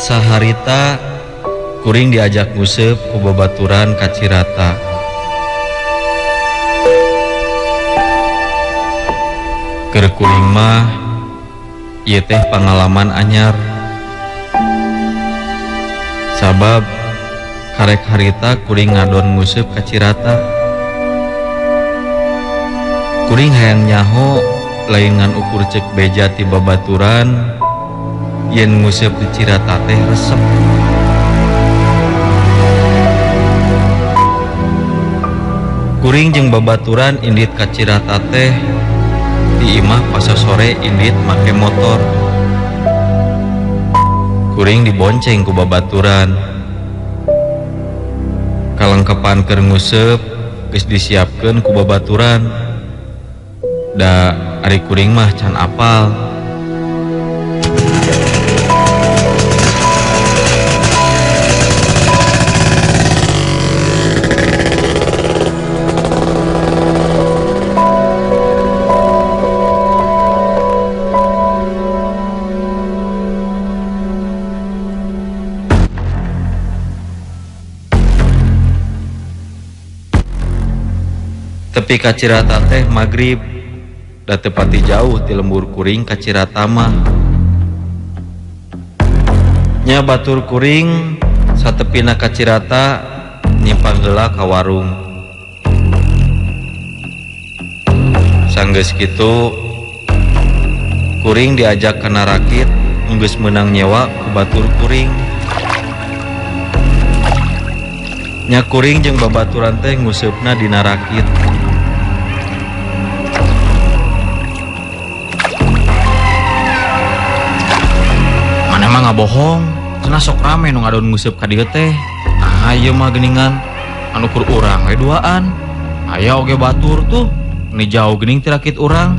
Asa harita kuring diajak nguseup ku babaturan ka Cirata. Keur kuring mah ieu teh pangalaman anyar. Sabab karek harita kuring ngadon nguseup ka Cirata. Kuring hayang nyaho lain ngan ukur cek beja ti babaturan yen nguseup di Cirata teh resep. Kuring jeung babaturan indit ka Cirata teh di imah pasosore indit make motor. Kuring dibonceng ku babaturan. Kalengkepan keur nguseup geus disiapkeun ku babaturan. Da ari kuring mah can apal. Tepi ka Cirata teh magrib, da teu pati jauh ti lembur kuring ka Cirata mah. Nya batur kuring satepina ka Cirata nyimpang heula ka warung. Sanggeus kitu kuring diajak kana rakit geus meunang nyewa ku batur kuring. Nya kuring jeung babaturan teh nguseupna dina rakit. Maneh mah ngabohong, cenah sok rame nu ngadon nguseup ka dieu teh. Nah, ieu mah geuningan anu kur urang we duaan. Aya oge batur tuh, ni jauh geuning ti rakit urang.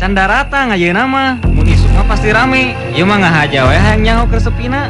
Can daratang ayeuna mah, mun isuk mah pasti rame. Ieu mah ngahaja we hayang nyaho keur sepina.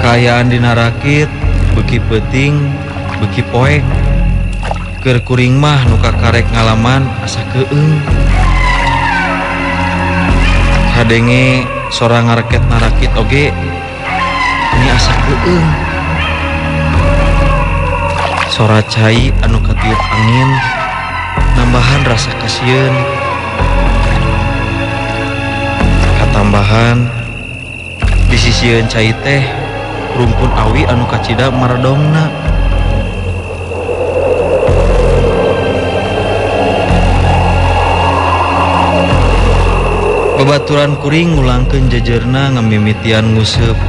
Kaayaan dina rakit beuki peuting, beuki poek. Keur kuring mah nu kakarek ngalaman asa keueung. Kadenge sora ngareket narakit oge ini asa keueung. Sora cai anu katiup angin nambahan rasa kasieun. Katambahan di sisieun cai teh rumpun awi anu kacida maredongna. Babaturan kuring ngulangkeun jejerna ngamimitian nguseup.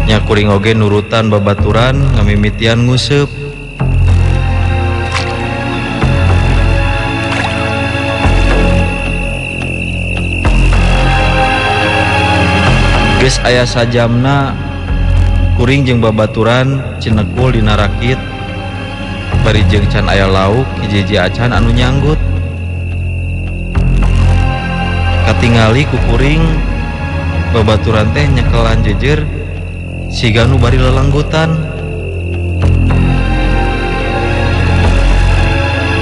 Nya kuring oge nurutan babaturan ngamimitian nguseup. Geus aya sajamna kuring jeung babaturan cinekul dina rakit bari jeung can aya lauk hiji-hiji acan anu nyanggut. Katingali ku kuring babaturan teh nyekelan jejer siga nu bari lelenggutan.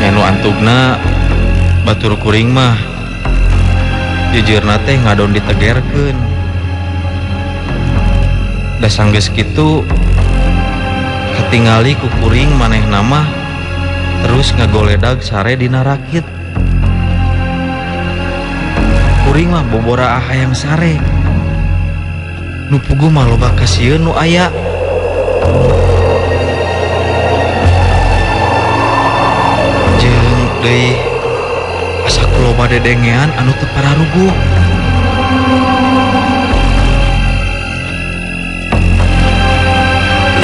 Nya nu antugna batur kuring mah jejerna teh ngadon ditegerkeun. Da sanggeus kitu katingali ku kuring manehna mah terus ngagoledag sare dina rakit. Kuring mah bobora hayang sare. Nu puguh mah loba kasieun nu aya. Jeung deui asa ku loba dedengean anu teu pararuguh.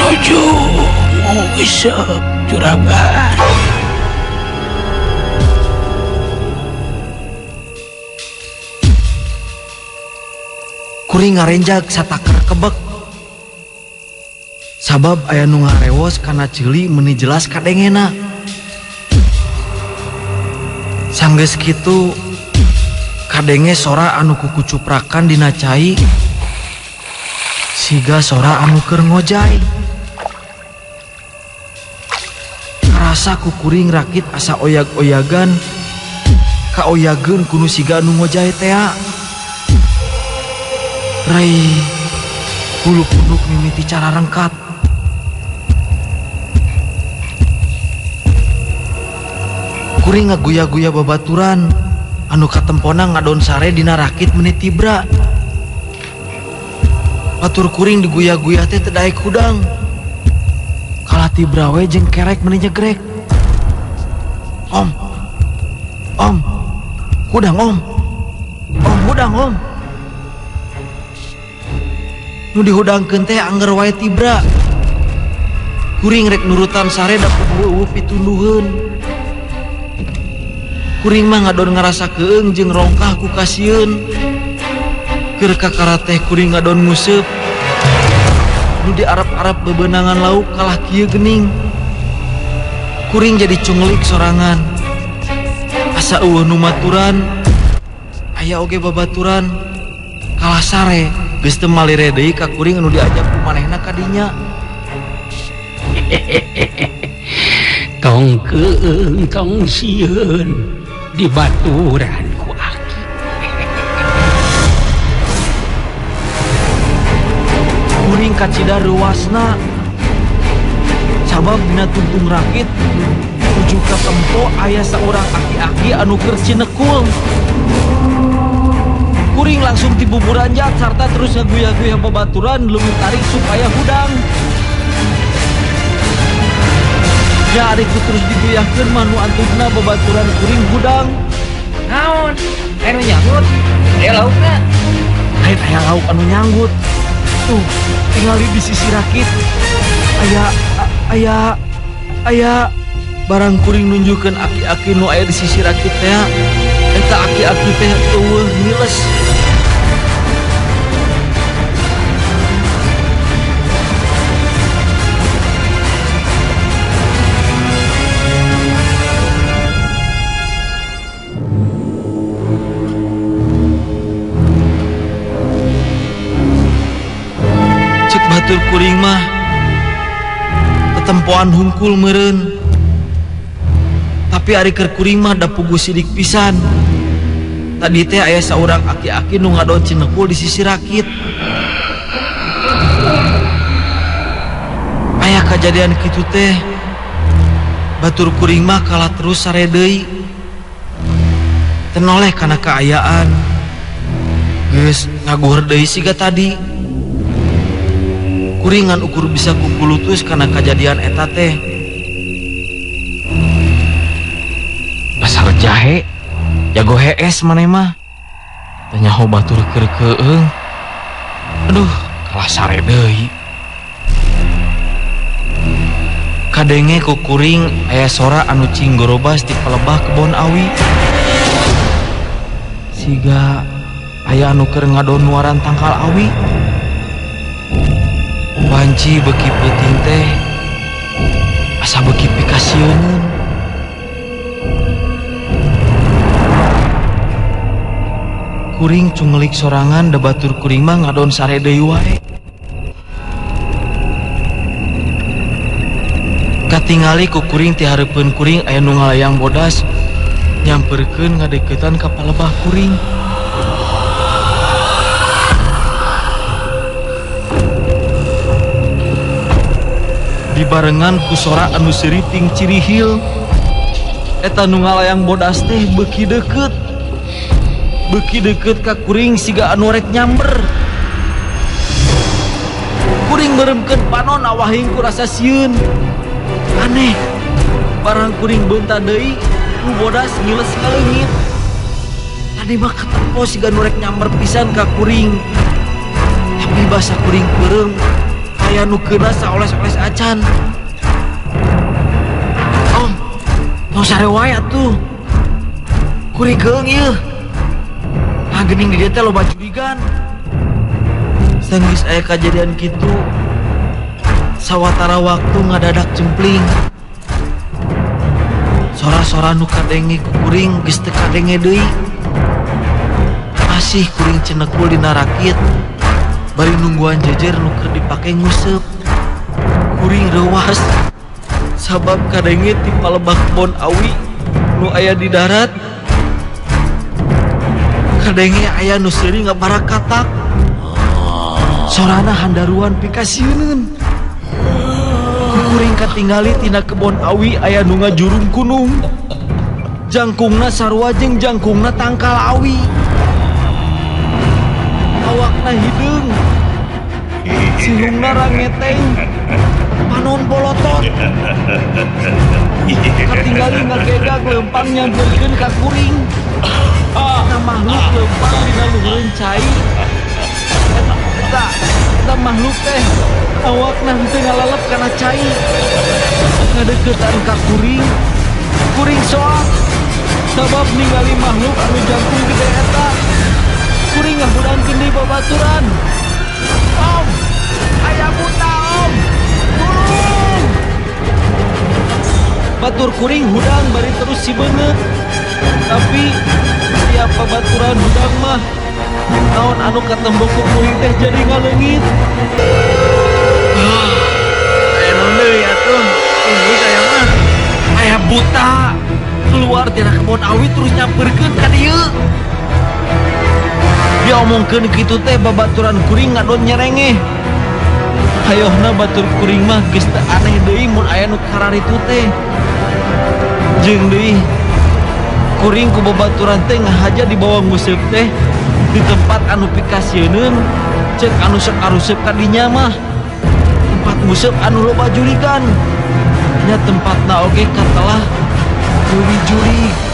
Nuju nguseup juragan. Kuring ngarenjag sataker kebek. Sabab aya nu ngarewos kana ceuli meuni jelas kadengena. Sanggeus kitu kadenge sora anu kukucuprakan dina cai siga sora anu keur ngojay. Karasa ku kuring rakit asa oyag-oyagan Kaoyageun ku nu siga nu ngojae tea. Rai bulu kuduk mimiti cara rengkat. Kuring ngaguya-guya babaturan anu katempona ngadon sare dina rakit meni tibra. Batur kuring diguya-guya teh teu daek hudang. Kalah tibra we jeung kerek meni nyegrek. Om. Om. Hudang om. Om hudang om. Nu dihudangkeun teh angger wae tibra. Kuring rek nurutan sare da kudu eueuh pitunduheun. Kuring mah ngadon ngarasa keung jeung rongkah ku kasieun. Keur kakara teh kuring ngadon nguseup. Nu diarap-arap bebenangan lauk kalah kieu geuning. Kuring jadi cunglik sorangan. Asa eueuh nu maturan, aya oge babaturan. Kalah sare geus teu malire deui ka kuring anu diajak ku manehna ka dinya. Tong keung tong sieun dibaturan ku aki. Kuring kacida reuasna sabab dina tungtung rakit tuju ka tempo aya saurang aki-aki anu keur cinekul. Kuring langsung tibuburanjat sarta terus ngaguya-guya babaturan leuwih tarik supaya hudang. Ya ari ku terus diguyahkeun mah nu antupna babaturan kuring hudang. Naon? Aya nu nyanggut? Aya laukna? Lain aya lauk anu nyanggut. Tuh, tingali di sisi rakit. Aya aya barang kuring nunjukkeun aki-aki nu aya di sisi rakit teh. Eta aki-aki teh eueuh ngiles. Cek batur kuring mah tetempoan hungkul meureun. Tapi ari keur kuring mah da puguh sidik pisan. Tadi teh aya saurang aki-aki nu ngadon cinekul di sisi rakit. Aya kajadian kitu teh. Batur kuring mah kalah terus sare deui. Teu noleh kana kaayaan. Geus ngaguheur deui siga tadi. Kuringan ukur bisa kukulutus kana kajadian eta teh. Dasar jahe, jago hees maneh mah. Teu nyaho batur keur keung. Aduh, kalah sare deui. Kadenge ku kuring aya sora anu cinggorobas di palebah kebon awi. Siga aya anu keur ngadon nuaran tangkal awi. Wanci beuki peuting teh asa beuki pikasieuneun. Kuring cungelik sorangan da batur kuring mah ngadon sare deui wae. Katingali ku kuring ti hareupeun kuring aya nu ngalayang bodas nyamperkeun ngadeukeutan ka palebah kuring. Dibarengan ku sora anu seuriting cirihil. Eta nu ngalayang bodas teh beuki deukeut. Beuki deukeut ka kuring siga anu rek nyamber. Kuring meremkeun panon awahing ku rasa sieun. Aneh, barang kuring beunta deui nu bodas ngiles ngaleungit. Tadi mah katempo siga nu rek nyamber pisan ka kuring. Tapi basa kuring peureum aya nu keuna saoles-oles acan. Om, tong sare wae atuh. Kuring keung ieu. Ah geuning di dieu teh loba curigan. Sanggeus aya kajadian kitu, sawatara waktu ngadadak cempling. Sora-sora nu kadenge ku kuring geus teu kadenge deui. Masih kuring cenekul dina rakit. Bari nungguan jejer nu keur dipake nguseup. Kuring reuwas sabab kadenge ti palebah kebon awi nu aya di darat. Kadenge aya nu seuri ngabarakatak. Sorana handaruan pikasieuneun. Ku kuring katingali tina kebon awi aya nu ngajurung kunung. Jangkungna sarua jeung jangkungna tangkal awi. Awakna hideung. Sihungna rangeteng. Panon polotot. Katingali ngagegag leumpang nyamperkeun ka kuring. Eta makhluk leumpang dina luhureun cai. Eta makhluk teh awakna henteu ngalalep kana cai. Ngadeukeutan ka kuring. Kuring soak sabab ningali makhluk anu jangkung gede eta. Kuring ngahudangkeun deui babaturan. Om, aya buta om, tulung. Batur kuring hudang bari terus si beungeut. Tapi tiap babaturan hudang mah naon anu katembok ku kuring teh jadi ngaleungit. Aya naon deui atuh? Ini saya mah aya buta keluar tina kebon awi terus nyamperkeun ka dieu. Diomongkeun kitu teh babaturan kuring ngadon nyerengeh. Hayohna batur kuring mah geus teu aneh deui mun aya nu kararitu teh. Jeung deui kuring ku babaturan teh ngahaja dibawa nguseup teh di tempat anu pikasieuneun ceuk anu sok aruseup ka dinya mah. Tempat nguseup anu loba jurigan. Nya tempatna oge katelah leuwih jurig.